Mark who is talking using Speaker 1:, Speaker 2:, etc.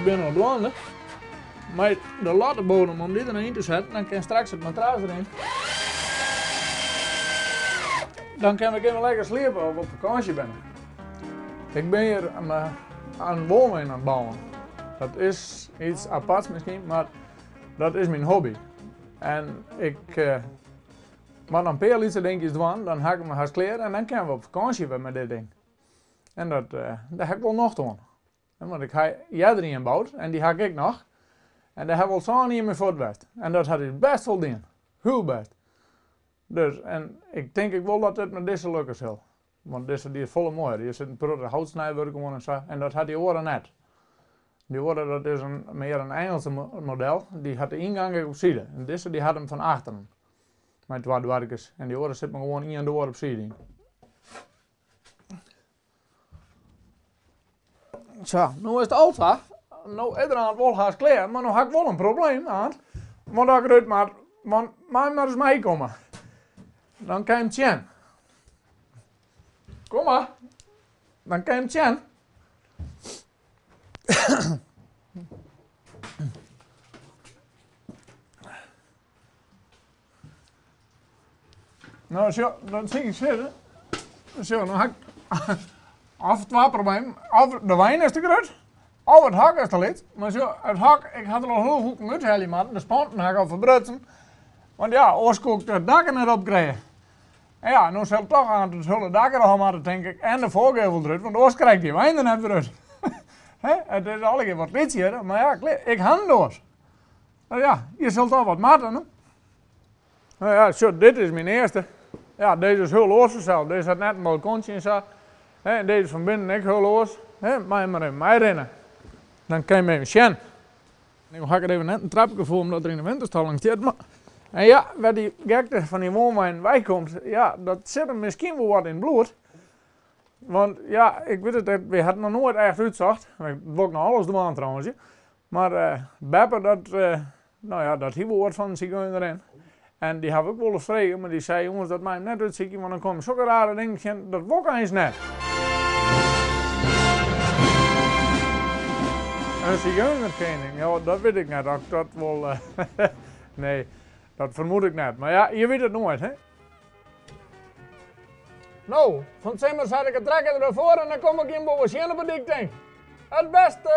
Speaker 1: binne al dwaande mei de lattebodem om dy der yn te setten. Dan kin straks it matras deryn. Dan kinne we even lekker sliepe of op fakânsje binne. Ik bin hjir in woanwein oan it bouwen. Dat is iets aparts miskien, mar dat is myn hobby. En ik moat noch in pear lytse dinkjes dwaan, dan ha ik him hast klear en dan kinne we op fakânsje wer mei dit ding. En dat, dêr ha ik wol nocht oan. Want ik ha earder ien boud en dy ha ik ek noch. En dêr ha we al sân jier mei fuort west. En dat hat ús bêst foldien. Hiel bêst. Dus, en ik tink ek wol dat it mei dizze lukke sil. Want dizze dy is folle moaier. Hjir sit in protte houtsnijwurk oan en sa. En dat hat dy oare net. Dy oare dat is in, mear in Engelse model. Dy hat de yngang ek op side. En dizze dy hat him fan achteren. Mei twa doarkes. En dy oare sit mar gewoan ien doar op side yn. Sa, no is it al sa. No is er wol hast klear, mar no ha ik wol in probleem, Aant. Want as ik derút moat, want mei mar ris meikomme. Dan kin him sjen. Kom mar. Dan kin him sjen. No, sjoch, dat sil ik sizze. Sjoch, no ha ik of twa problemen. Of de wein is te grut, of it hok is te lyts. Mar sjoch, it hok, ik ha der al hiel hoeken úthelje moatten. De spanten ha ik al ferbrutsen. Want ja, oars koe ik it dak der net op krije. En ja, no sil ik toch oan it hiele dak derôf moatte, tink ik. En de foargevel derút, want oars krij ik dy wein der net wer út. It is allegear wat lyts hjir, mar ja, ik ha him dochs. No ja, je sil toch wat moatte. No ja, sjoch, dit is myn earste. Ja, dizze is hiel oars fansels. Dizze hat net in balkontsje en sa. En dizze is fan binnen ek hiel oars. Mei mar even meirinne. Dan kin je him even sjen. Nu ha ik der even net in trapke foar omdat er yn de winterstalling stiet. Mar en ja, wêr't dy gekte fan dy woanweinen weikomt, ja, dat sit him miskien wol wat yn it bloed. Want ja, ik wit it, wy ha it noch noait echt útsocht. Ik wol ik noch alles dwaan trouwens. Mar beppe dat, no ja, dat hie wol wat fan in sigeunerin. En dy haw ik wolris frege, mar dy sei, jonges dat mei jim net útsykje, want dan komme sokke rare dingen tsjin, dat wol ik eins net. In sigeunerkening, ja dat wit ik net, of ik dat wol, nee, dat fermoed ik net. Mar ja, je wit it noait, hè. No, fan 't simmer set ik de trekker der foar en dan kom ik jim wol wer sjen op 'e dyk tink. It bêste!